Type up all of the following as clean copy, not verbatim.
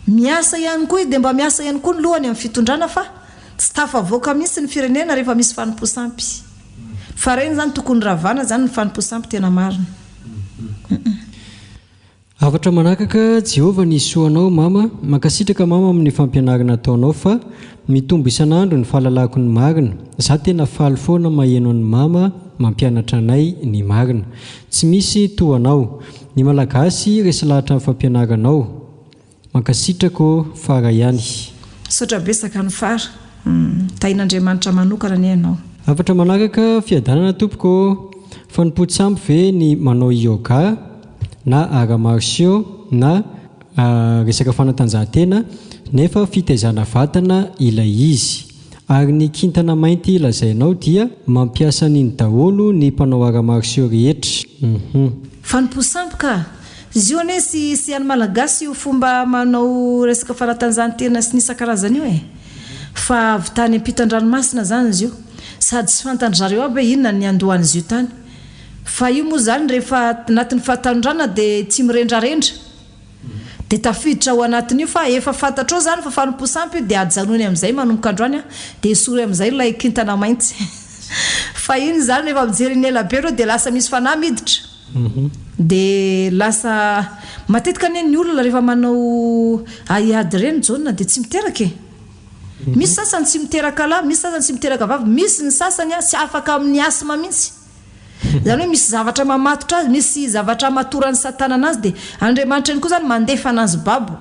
Miasa ihany koa izy dia mba miasa ihany koa ny lohany amin'ny fitondrana fa tsy tafavoaka mihitsy ny firenena rehefa misy fanompoa-sampy. Fa ireny izany tokony ravana izany ny fanompoa-sampy tena marina. Hafatra manakaka, Jehovah ny soa anao mama, mankasitraka mama amin'ny fampianarana ataonao fa mitombo isan'andro ny fahalalako ny marina, za tena faly foana maheno an'i mama mampianatra anay ny marina. Tsy misy toa anao. Ny malagasy resy lahatra amin'ny fampianaranao. Mankasitraka ô Fara ihany. Misaotra betsaka an'i Fara. Tahin'Andriamanitra manokana anie ianao. Hafatra manaraka, Fiadanana tompoko ô! Fanompoan-tsampy ve ny manao yoga na arts martiaux na resaka fanatanjahantena nefa fitaizana vatana ilay izy? Ary ny kintana mainty lazainao dia mampiasa an'iny daholo ny mpanao arts martiaux rehetra. Hum. Fanompoa-sampy ka! Izy io anie tsy tsy an'ny Malagasy io fomba manao resaka fanatanjahantena sy ny isan-karazany io e! Fa avy tany ampitan-dranomasina zany izy io. Sady tsy fantan-dry zareo aby hoe inona ny niandohan'izy io tany. Fa io moa zany rehefa anatin'ny fahatanorana dia tsy mirendrarendra. Dia tafiditra ao anatin'io fa efa fantatrao zany fa fanompoa-sampy io dia ajanony amin'izay manomboka androany an! Dia esory amin'izay ilay kintana mainty. Fa iny zany rehefa mijery iny ela be ireo dia lasa misy fanahy miditra. Dia lasa, matetika anie ny olona rehefa manao haiady ireny Jaona dia tsy miteraka e! Misy sasany tsy miteraka lahy, misy sasany tsy miteraka vavy, misy ny sasany tsy afaka amin'ny asthme mihitsy. Izany hoe misy zavatra mamatotra azy, misy zavatra amatoran'i satana anazy dia Andriamanitra ihany koa izany mandefa anazy babo.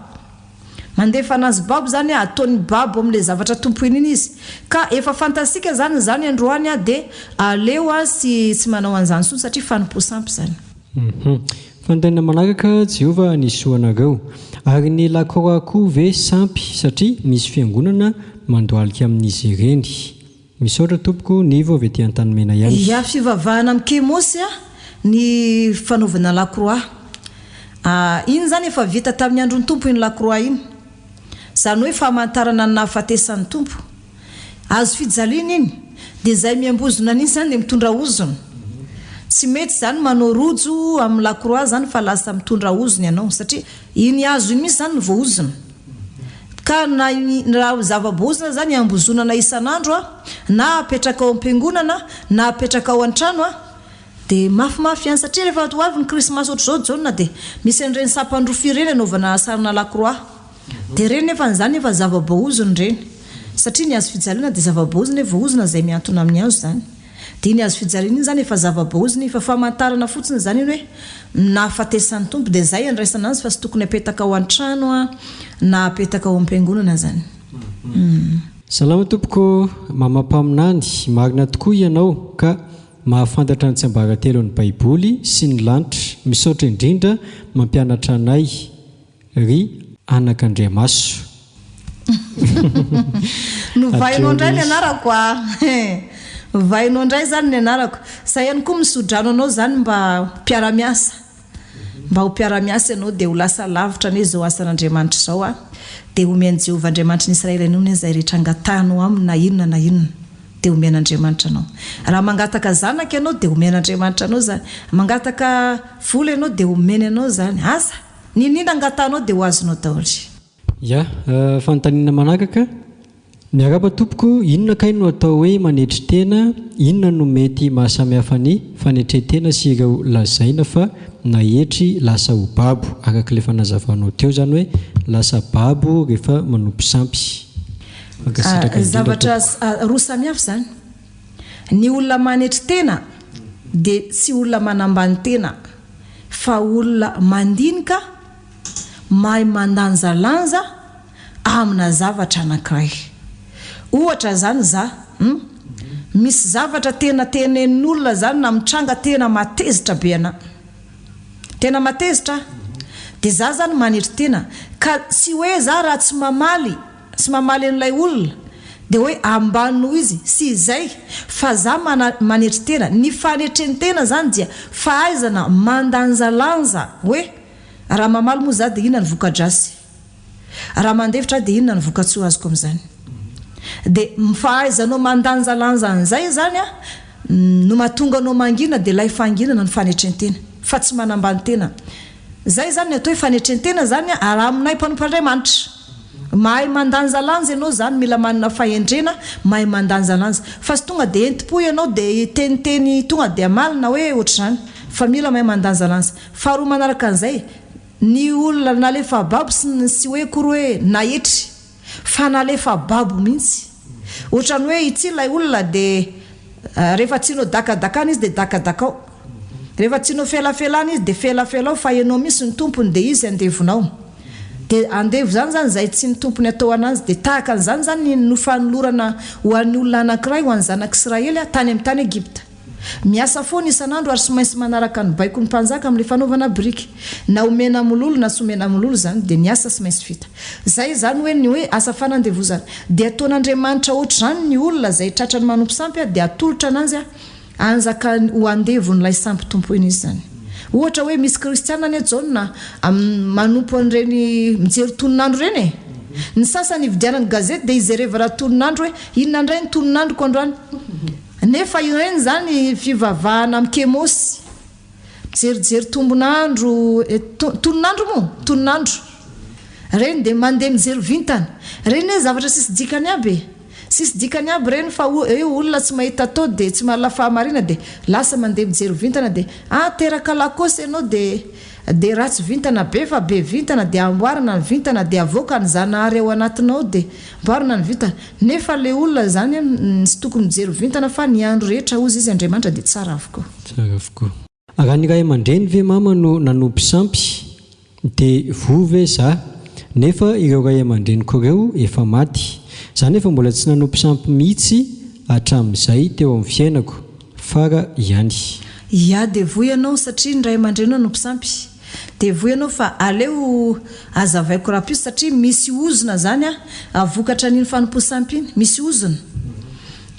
Mandefa anazy babo izany hoe ataony babo amin'ilay zavatra tompoiny iny izy. Ka efa fantasika izany izany androany aho dia aleo aho tsy tsy manao an'izany intsony satria fanompoa-sampy izany. Hum. Fanontaniana manaraka, Jehovah nisoa anareo. Ary ny la croix koa ve sampy satria misy fiangonana mandohalika amin'izy ireny? Misaotra tompoko, Nivo avy aty Antanimena ihany. Ya fivavahana amin'ny kemosy a ny fanaovana la croix a iny zany efa vita tamin'ny andron'ny Tompo iny la croix iny zany hoe famantarana ny nahafatesan'ny Tompo hazo fijaliana iny dia izay miambozona an'iny zany dia mitondra ozona tsy mety zany manao rojo amin'ny la croix zany fa lasa mitondra ozona ianao satria iny hazo iny mihitsy zany no voaozona Ka na raha zava-boaozona zany iambozonana isan'andro a, na apetraka ao am-piangonana, na apetraka ao an-trano a, dia mafimafy ihany satria rehefa ho avy ny krismasy ohatr'izao Jaona dia misy an'ireny sampan-drofia ireny anaovana sarina lakroa. Dia ireny nefa izany efa zava-boaozona ireny. Satria ny hazo fijaliana dia zava-boaozona hoe voaozona izay mihantona amin'ny hazo izany. Dia iny hazo fijaliana iny izany efa zava-boaozona iny fa famantarana fotsiny izany iny hoe nahafatesan'ny Tompo dia izay andraisana azy fa tsy tokony apetaka ao an-trano na apetaka ao am-piangonana izany. Humm. Salama tompoko, Mama mpaminany, marina tokoa ianao ka mahafantatra ny tsiambaratelon'ny baiboly sy ny lanitra, misaotra indrindra mampianatra anay. Ry anak'Andriamaso. Novainao indray ny anarako a! Novainao indray izany ny anarako. Izay ihany koa misodrano anao izany mba ho mpiara-miasa. Mba ho mpiara-miasa ianao dia ho lasa lavitra anie izao asan'Andriamanitra izao a! Dia homen'i Jehovah Andriamanitry ny Israely anao anie izay rehetra angatahanao aminy na inona na inona. Dia homen'Andriamanitra anao. Raha mangataka zanaka ianao dia homen'Andriamanitra anao izany. Mangataka vola ianao dia homeny anao izany. Asa! Niniana angatahanao dia ho azonao daholo. Ya, fanontaniana manaraka, Miarahaba tompoko, inona kay no atao hoe manetry tena, inona no mety mahasamihafa ny fanetren-tena sy ireo lazaina fa nahetry lasa ho babo, araka ilay fanazavanao teo izany hoe lasa babo rehefa manompo sampy. Mankasitraka indrindra Zavatra tompoko. roa samihafa izany. Ny olona manetry tena dia tsy olona manambany tena. fa olona mandinika, mahay mandanjalanja amina zavatra anankiray. Ohatra zany za, hum, misy zavatra tena tenenin'olona zany na mitranga tena mahatezitra be anah. Tena mahatezitra aho. Dia za zany manetry tena, ka tsy hoe za raha tsy mamaly Tsy mamaly an'ilay olona dia hoe ambany noho izy, sy izay, fa za mana manetry tena, ny fanetren-tena zany dia fahaizana mandanjalanja hoe raha mamaly moa za dia inona ny voka-drasy, raha mandefitra aho dia inona ny voka-tsoa azoko amin'izany. Dia ny fahaizanao mandanjalanja an'izay izany an no mahatonga anao mangina dia ilay fahanginana ny fanetren-tena fa tsy manambany tena. Zay zany ny atao hoe fanetren-tena zany ary aminay mpanompo Andriamanitra. Mahay mandanjalanja ianao zany, mila manana fahendrena mahay mandanjalanja. Fa tsy tonga dia entim-po ianao dia hiteniteny tonga dia hamaly na hoe ohatr'izany. Fa mila mahay mandanjalanja. Faharoa manaraka an'izay, ny olona nalefa babo sy ny tsy hoe akory hoe naetry. Fa nalefa babo mihitsy. Ohatran'ny hoe ity ilay olona dia rehefa tianao dakadakana izy dia dakadakao. Rehefa tianao felafelana izy dia felafelao fa ianao mihitsy no tompony dia izy andevonao. Dia andevo izany izany izay tsy ny tompony atao an'azy. Dia tahaka an'izany izany no fanolorana ho an'ny olona anankiray, ho an'ny zanak'Israely tany amin'ny tany Egypta. Miasa foana isan'andro ary tsy maintsy manaraka ny baikon'ny mpanjaka amin'ilay fanaovana biriky. Na omena mololo na tsy omena mololo izany dia ny asa tsy maintsy vita. Izay izany hoe ny hoe asa fanandevozana. Dia ataon'Andriamanitra ohatr'izany ny olona izay tratran'ny manompo sampy dia atolotra ananjy hanjaka ho andevon'ilay sampy tompoiny izy izany. Ohatra hoe misy kristiana anie Jaona manompo an'ireny mijery tonon'andro ireny e! Ny sasany ividianany gazety dia ijerevana tonon'andro hoe inona indray ny tonon'androko androany. Nefa ireny izany fivavahana amin'ny kemosy, mijerijery tombon'andro, tonon'andro moa? Tonon'andro. Ireny dia mandeha mijery vintana. Ireny anie zavatra tsisy dikany aby e. Tsisy dikany aby ireny fa eo olona tsy mahita atao dia tsy mahalala fahamarina dia lasa mandeha mijery vintana dia ah teraka lakôsy ianao dia dia ratsy vintana be fa be vintana dia amboarina ny vintana dia avoaka ny zanahary ao anatinao dia amboarina ny vintana. Nefa le olona zany tsy tokony mijery vintana fa ny andro rehetra hozy izy Andriamanitra dia tsara avokoa. Tsara avokoa. Raha ny ray aman-dreny ve mama no nanompo sampy de voa ve za? Nefa ireo ray aman-dreniko ireo efa maty. Za nefa mbola tsy nanompo sampy mihitsy hatramin'izay teo amin'ny fiainako. Fara ihany. Ya dia voa ianao satria ny ray aman-dreninao nanompo sampy. Dia voa ianao fa aleo azavaiko rahampitso satria misy ozona zany a vokatra an'iny fanompoa-sampy iny, misy ozona.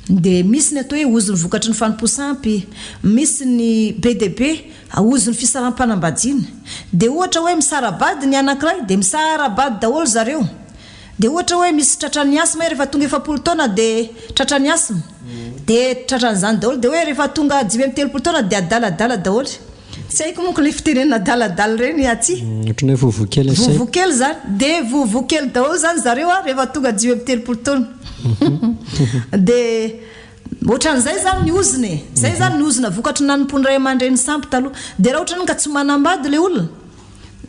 Dia misy ny atao hoe ozona vokatry ny fanompoa-sampy, misy ny be dia be ozon'ny fisaraham-panambadiana. Dia ohatra hoe misara-bady ny anankiray dia misara-bady daholo zareo. Dia ohatra hoe misy tratran'ny asthme rehefa tonga 40 taona dia tratran'ny asthme. Dia tratran'izany daholo. Dia hoe rehefa tonga 35 taona dia adaladala daholo. Tsy haiko monko le fitenenana adaladala ireny aty. Ohatran'ny hoe vovo kely ny saiko. Vovo kely zany. Dia vovo kely daholo zany zareo a rehefa tonga 35 taona. Dia ohatran'izay zany ny ozona e. Zay zany ny ozona vokatry ny nanompoan'ny ray aman-dreny sampy taloha. Dia raha ohatra ka tsy manambady le olona,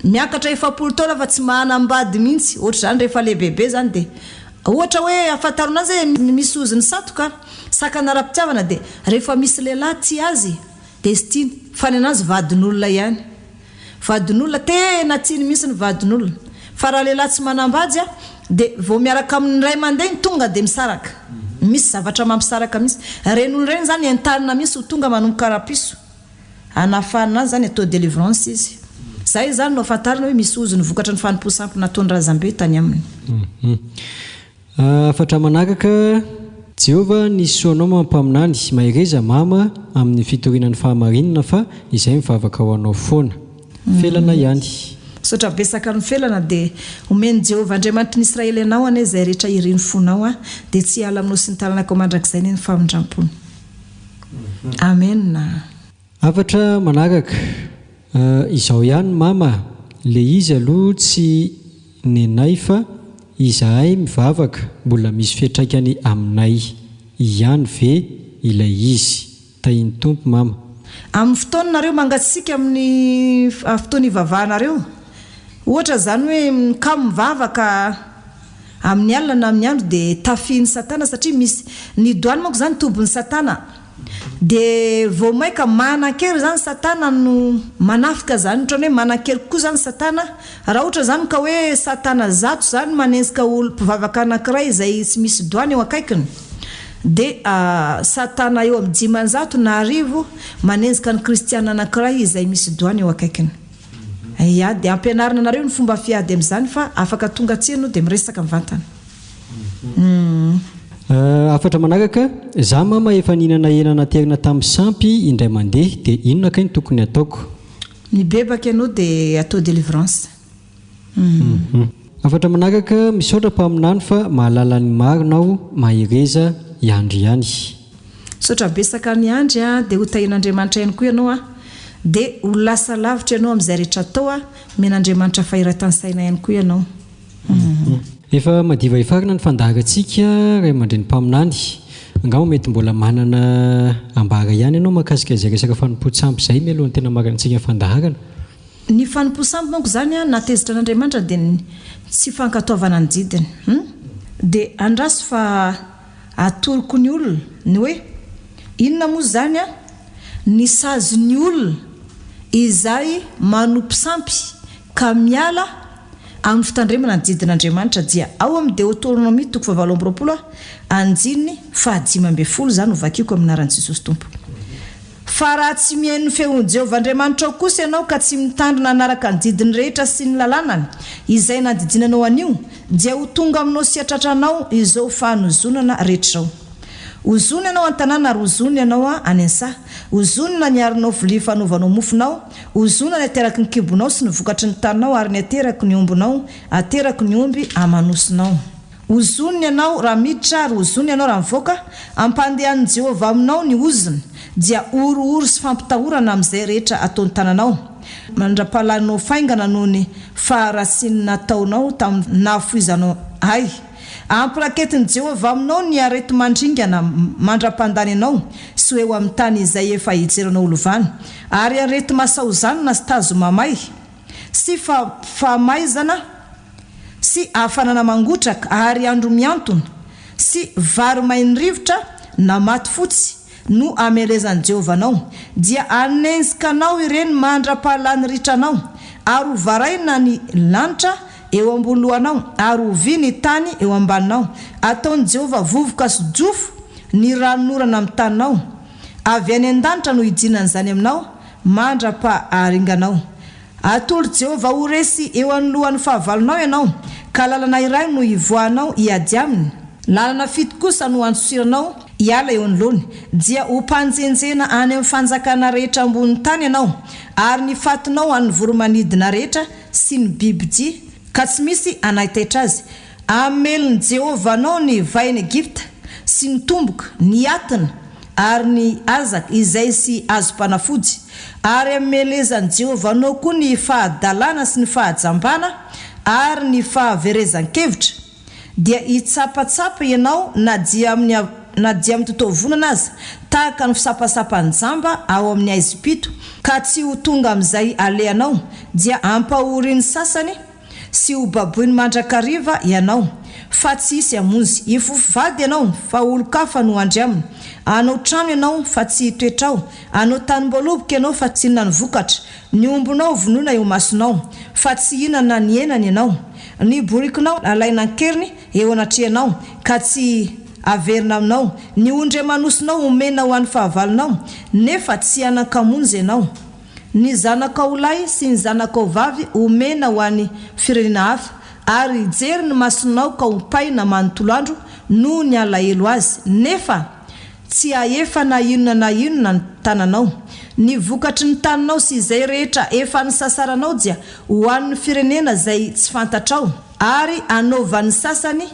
miakatra 40 taona fa tsy manambady mihitsy, ohatr'izany rehefa lehibebe zany dia ohatra hoe ahafantarana anazy hoe misy ozon'ny satroka, sakana ara-pitiavana dia rehefa misy lehilahy tia azy Dia tsy tiany, fa ny anazy vadin'olona ihany. Vadin'olona, tena tiany mihitsy ny vadin'olona. Fa raha lehilahy tsy manambady a, dia vao miaraka amin'ny ray aman-dreny tonga dia misaraka. Misy zavatra mampisaraka mihitsy. Ireny olona ireny izany entanina mihitsy ho tonga manomboka rapiso. Hanafahana azy izany, atao délivrance izy. Izay izany no ahafantarana hoe misy ozona vokatry ny fanompoan-sampy nataon'ny razambe tany aminy. Hafatra manaraka, Jehovah nisy soa anao mama mpaminany, mahereza mama amin'ny fitoriana ny fahamarinana fa izay mivavaka ho anao foana. Felana ihany. Misaotra betsaka ny felana dia omen'i Jehovah Andriamanitry ny Israely anao anie izay rehetra irin'ny fonao a dia tsy hiala aminao sy ny taranakao mandrakizay anie ny famindrampony. Amen. Hafatra manaraka, Izao ihany mama a! Le izy aloha tsy nenay fa izahay mivavaka mbola misy fiantraikany aminay ihany ve ilay izy? Tahin'ny Tompo mama. Amin'ny fotoana nareo mangatsiaka amin'ny fotoana ivavahanareo, ohatra izany hoe mikamo mivavaka amin'ny alina na amin'ny andro dia tafihin'i satana satria misy, ny doany manko izany tobin'i satana. Dia vao maika manan-kery izany satana no manafika izany, ohatran'ny hoe manan-kery kokoa izany satana, raha ohatra izany ka hoe satana zato izany manenjika olo mpivavaka anankiray izay tsy misy doany eo akaikiny, dia satana eo amin'ny 500 na 1000 manenjika ny kristiana anankiray izay misy doany eo akaikiny. Ya, dia ampianarina anareo ny fomba fiady amin'izany fa afaka tonga aty ianao dia miresaka mivantana. Humm. Hafatra manaraka, Za mama efa nihinana hena naterina tamin'ny sampy indray mandeha dia inona kay no tokony ataoko? Mibebaka ianao dia atao délivrance. Humm. Hafatra manaraka, Misaotra mpaminany fa mahalala ny marina aho, mahereza hiandry ihany. Misaotra betsaka an'i Andry a, dia ho tahian'Andriamanitra ihany koa ianao a. Dia ho lasa lavitra ianao amin'izay rehetra atao a, omen'Andriamanitra fahiratan-tsaina ihany koa ianao. Humm. Efa madiva hifarana ny fandaharantsika ray aman-dreny mpaminany. Angamba mety mbola manana ambara ihany ianao mahakasika izay resaka fanompoan-tsampy izay mialohan'ny tena hamaranantsika ny fandaharana. Ny fanompoan-sampy manko izany an, nahatezitra an'Andriamanitra dia ny tsy fankatoavana ny didiny. Hum. Dia andraso fa atoroko ny olona ny hoe inona moa izany an, ny sazin'ny olona izay manompo sampy ka miala amin'ny fitandremana ny didin'Andriamanitra dia ao amin'ny Deoteronomia toko fahavalo amby 20 andininy fahadimy ambin'ny folo izany ho vakiko amin'ny anaran'i Jesosy Tompo. Fa raha tsy mihaino ny feon'i Jehovah Andriamanitrao kosa ianao ka tsy mitandrina hanaraka ny didiny rehetra sy ny lalànany, izay nandidiana anao anio, dia ho tonga aminao sy hatratra anao izao fanozonana rehetra izao. Hozonina ianao an-tanàna ary hozonina ianao any an-tsaha. Hozonina ny harinao vilia fanaovanao mofonao, hozonina ny ateraky ny kibonao sy ny vokatry ny taninao ary ny ateraky ny ombinao, ateraky ny omby aman'osinao. Hozonina ianao raha miditra ary hozonina ianao raha mivoaka, hampandehanin'i Jehovah aminao ny ozona, dia horohoro sy fampitahorana amin'izay rehetra ataon'ny tananao, mandra-pahalaninao faingana noho ny faharatsian'ny nataonao tamin'ny nahafoizanao Ahy. Hampiraketin'i Jehovah aminao ny areti-mandringana mandra-pandany anao sy ho eo amin'ny tany izay efa hijeranao holovana, ary areti-masaozanina sy tazo mamay sy famaizana sy hafanana mangotraka ary andro mihantona, sy vary main'ny rivotra na maty fotsy no hamelezan'i Jehovah anao, dia hanenjika anao ireny mandra-pahalany ritra anao, ary ho varahina ny lanitra eo ambony lohanao, ary ho vy ny tany eo ambaninao. Hataon'i Jehovah vovoka sy jofo ny ranonorana amin'ny taninao. Avy any an-danitra no hidinan'izany aminao mandra-paharinganao. Atolotr'i Jehovah ho resy eo anoloan'ny fahavalonao ianao, ka lalana iray no hivoahanao hiady aminy, lalana fito kosa no handosiranao hiala eo anoloany, dia ho mpanjenjena any amin'ny fanjakana rehetra ambonin'ny tany ianao, ary ny fatinao ho an'ny voro-manidina rehetra sy ny bibi-dia, ka tsy misy hanaitaitra azy. Hamelin'i Jehovah anao ny vahin'i Egypta, sy ny tomboka, ny atina, ary ny hazaka, izay sy hazom-panafody. Ary hamelezan'i Jehovah anao koa ny fahadalana sy ny fahajambana ary ny fahaverezan-kevitra, dia hitsapatsapa ianao na dia amin'ny na dia amin'ny totoavonana aza, tahaka ny fisapasapan'ny jamba ao amin'ny haizim-pito, ka tsy ho tonga amin'izay alehanao, dia hampahorian'ny sasany sy ho baboiny mandrakariva ianao, fa tsy hisy hamonjy. Hifofo vady ianao, fa olon-kafa no handry aminy. Hanao trano ianao, fa tsy hitoetra ao. Hanao tanim-boaloboka ianao, fa tsy hihinana ny vokatra. Ny ombinao hovonoina eo imasonao, fa tsy hihinana ny henany ianao. Ny borikinao halaina an-keriny eo anatrehanao, ka tsy haverina aminao. Ny ondry aman'osinao homena ho an'ny fahavalonao, nefa tsy hanan-kamonjy ianao. Ny zanakao lahy sy ny zanakao vavy homena ho an'ny firenena hafa, ary hijery ny masonao ka hompaina manontolo andro noho ny alahelo azy, nefa tsy hahefa na inona na inona ny tananao. Ny vokatry ny taninao sy izay rehetra efa nisasaranao dia ho an'ny firenena izay tsy fantatrao, ary hanaovan'ny sasany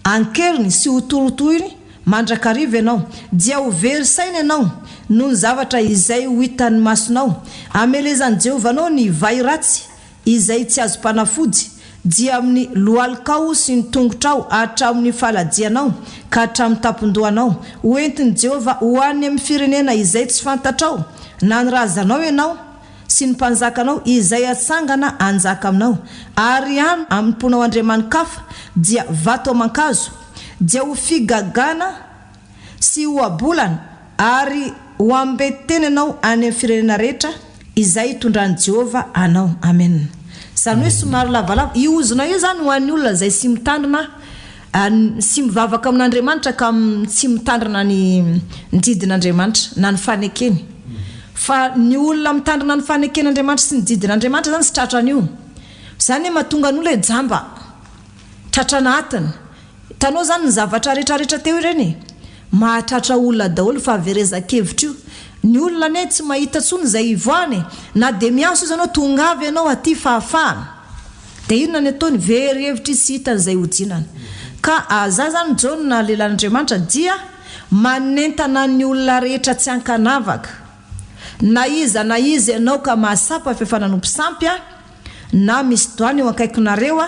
an-keriny sy ho torotohiny mandrakariva ianao, dia ho very saina ianao noho ny zavatra izay ho hitan'ny masonao. Hamelezan'i Jehovah anao ny vay ratsy izay tsy azom-panafody, dia amin'ny lohalikao sy ny tongotrao hatramin'ny faladianao ka hatramin'ny tampon-dohanao. Ho entin'i Jehovah ho any amin'ny firenena izay tsy fantatrao na ny razanao ianao, sy ny mpanjakanao izay hatsangana hanjaka aminao, ary any hanompoanao andriamani-kafa, dia vato aman-kazo, dia ho figagana sy ohabolana ary ho ambetiteny ianao any amin'ny firenena rehetra izay hitondran'i Jehovah anao. Amena. Izany hoe somary lavalava. Io ozona io izany ho an'ny olona izay tsy mitandrina sy mivavaka amin'Andriamanitra ka tsy mitandrina ny didin'Andriamanitra na ny fanekeny. Fa ny olona mitandrina ny faneken'Andriamanitra sy ny didin'Andriamanitra izany tsy tratran'io. Izany hoe mahatonga ny olona hoe jamba, tratra anatiny. Hitanao izany ny zavatra retraretra teo ireny e! Mahatratra olona daholo fahaverezan-kevitra io. Ny olona anie tsy mahita intsony izay hivoahana e! Na dia miantso aza ianao tongava ianao aty fahafahana. Dia inona ny ataony? Very hevitra izy tsy hitany izay hodinana. Ka za izany Jaona lehilahin'Andriamanitra dia manentana ny olona rehetra tsy ankanavaka. Na iza na iza ianao ka mahatsapa fa efa nanompo sampy a, na misy doany eo akaikinareo a,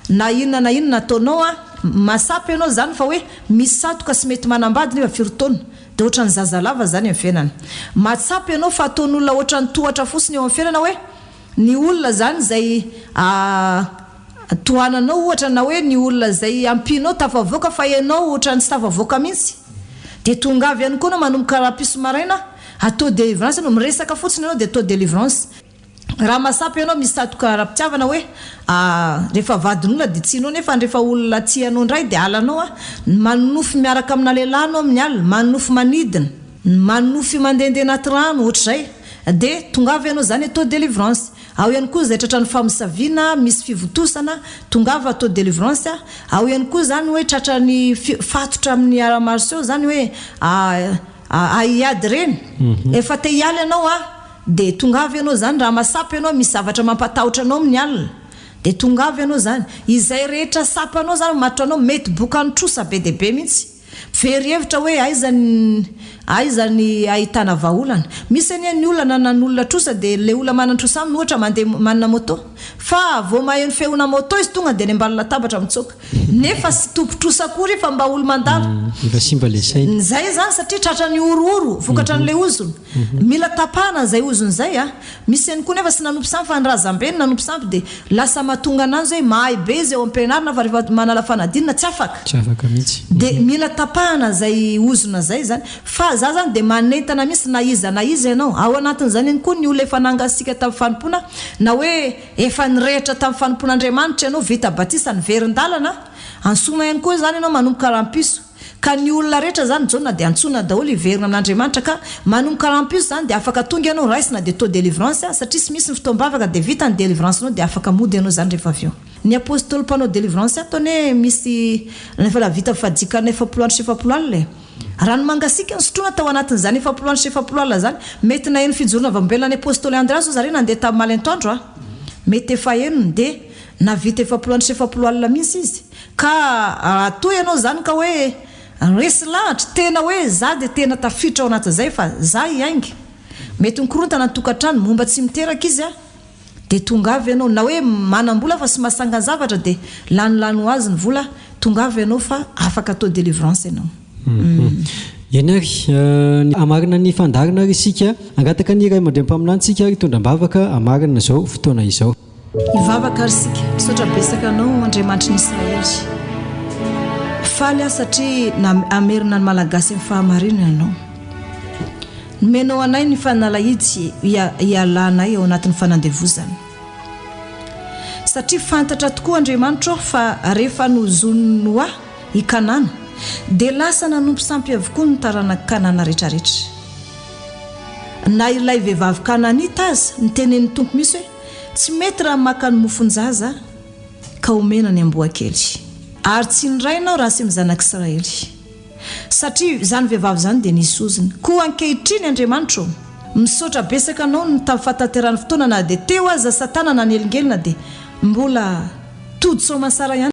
na inona na inona ataonao a, mahatsapa ianao zany fa hoe misy satoka sy mety manambady nefa firy taona, dia ohatran'ny zaza lava zany amin'ny fiainana. Mahatsapa ianao fa ataon'olona ohatran'ny tohatra fotsiny eo amin'ny fiainana hoe ny olona zany izay tohananao ohatra na hoe ny olona izay ampianao tafavoaka fa ianao ohatran'ny tsy tafavoaka mihitsy. Dia tongava ihany koa ianao manomboka rahampitso maraina atao delivrance ianao, miresaka fotsiny ianao dia atao delivrance. Raha mahatsapa ianao misy satoka ara-pitiavana hoe rehefa vadin'olona dia tianao nefa rehefa olona tia anao indray dia halanao a, ny manonofy miaraka amina lehilahy anao amin'ny alina, manonofy manidina, ny manonofy mandehandeha anaty rano ohatr'izay dia tongava ianao izany atao delivrance. Ao ihany koa izay tratran'ny famosaviana, misy fivontosana, tongava atao delivrance, ao ihany koa izany hoe tratran'ny fatotra amin'ny arts martiaux izany hoe haiady ireny, efa te hiala ianao a, Dia tongava ianao izany, raha masapa ianao, misy zavatra mampatahotra anao amin'ny alina, dia tongava ianao izany. Izay rehetra sapanao izany mamatotra anao, mety bokan'ny trosa be dia be mihitsy. Very hevitra hoe aiza ny aiza ny ahitana vahaolana. Misy anie ny olona nanan'olona trosa dia ilay olona manan-trosa aminy ohatra mandeha manana moto. Fa vao maheno feona moto izy tonga dia any ambany latabatra mitsoaka. Nefa tsy tompon-trosa akory fa mba olo-mandalo. Efa simba ilay saina. Izay izany satria tratran'ny horohoro vokatran'ilay ozona. Mila tapahana izay ozona izay a! Misy ihany koa nefa tsy nanompo sampy fa ny razambe no nanompo sampy dia lasa mahatonga ananjy hoe mahay be izy eo am-pianarana fa rehefa manala fanadinana tsy afaka. Tsy afaka mihitsy. Dia mila tapahana izay ozona izay izany. Fa za izany dia manentana mihitsy na iza na iza ianao. Ao anatin'izany ihany koa ny olona efa nangasiaka tamin'ny fanompoana na hoe efa nirehitra tamin'ny fanompoan'Andriamanitra ianao, vita batisa, niverin-dalana. Antsoina ihany koa izany ianao manomboka rahampitso. Ka ny olona rehetra zany Jaona dia antsoina daholo hiverina amin'Andriamanitra ka manomboka rahampitso zany dia afaka tonga ianao raisina dia atao delivrance satria tsy misy ny fotoam-bavaka dia vita ny delivrance nao dia afaka mody ianao zany rehefa avy eo. Ny apostoly mpanao delivrance ato anie misy efa nahavita fadikana 40 andro sy 40 alina e! Rano mangasiaka nosotroina tao anatin'izany 40 andro sy 40 alina zany, mety naheno fijoroana vavolombelona ny apostoly Andrea zao zareo nandeha tamin'ny maly antoandro a! Mety efa henony dia nahavita 40 andro sy 40 alina mihitsy izy. Ka raha toa ianao izany ka hoe resy lahatra, tena hoe za dia tena tafiditra ao anatin'izay fa za hiainga. Mety mikorontana ny tokantrano, momba tsy miteraka izy an, dia tongava ianao, na hoe manam-bola fa tsy mahasangan-javatra dia lanilany ho azy ny vola, tongava ianao fa afaka atao délivrance ianao. Eny ary, hamarina ny fandaharana ary isika, hangataka ny ray aman-dreny mpaminany isika ary hitondra am-bavaka hamarana izao fotoana izao. Hivavaka ary isika. Misaotra betsaka anao Andriamanitry ny Israely. Faly aho satria hamerina ny Malagasy amin'ny fahamarinana ianao. Nomenao anay ny fanalahidy hialanay ao anatin'ny fanandevozana. Satria fantatra tokoa Andriamanitra ô fa rehefa nozonin'i Noa i Kanana dia lasa nanompo sampy avokoa ny taranak'i Kanana retraretra. Na ilay vehivavy Kananita aza nitenenin'ny Tompo mihitsy hoe Tsy mety raha maka ny mofon-jaza ka omena ny amboakely. Ary tsy ny rainao raha sy ny zanak'Israely. Satria izany vehivavy izany dia nisy ozona. Koa ankehitriny, Andriamanitro ô, misaotra betsaka Anao ny tamin'ny fahatanterahan'ny fotoana na dia teo aza Satana nanelingelina dia mbola tody soamansara ihany.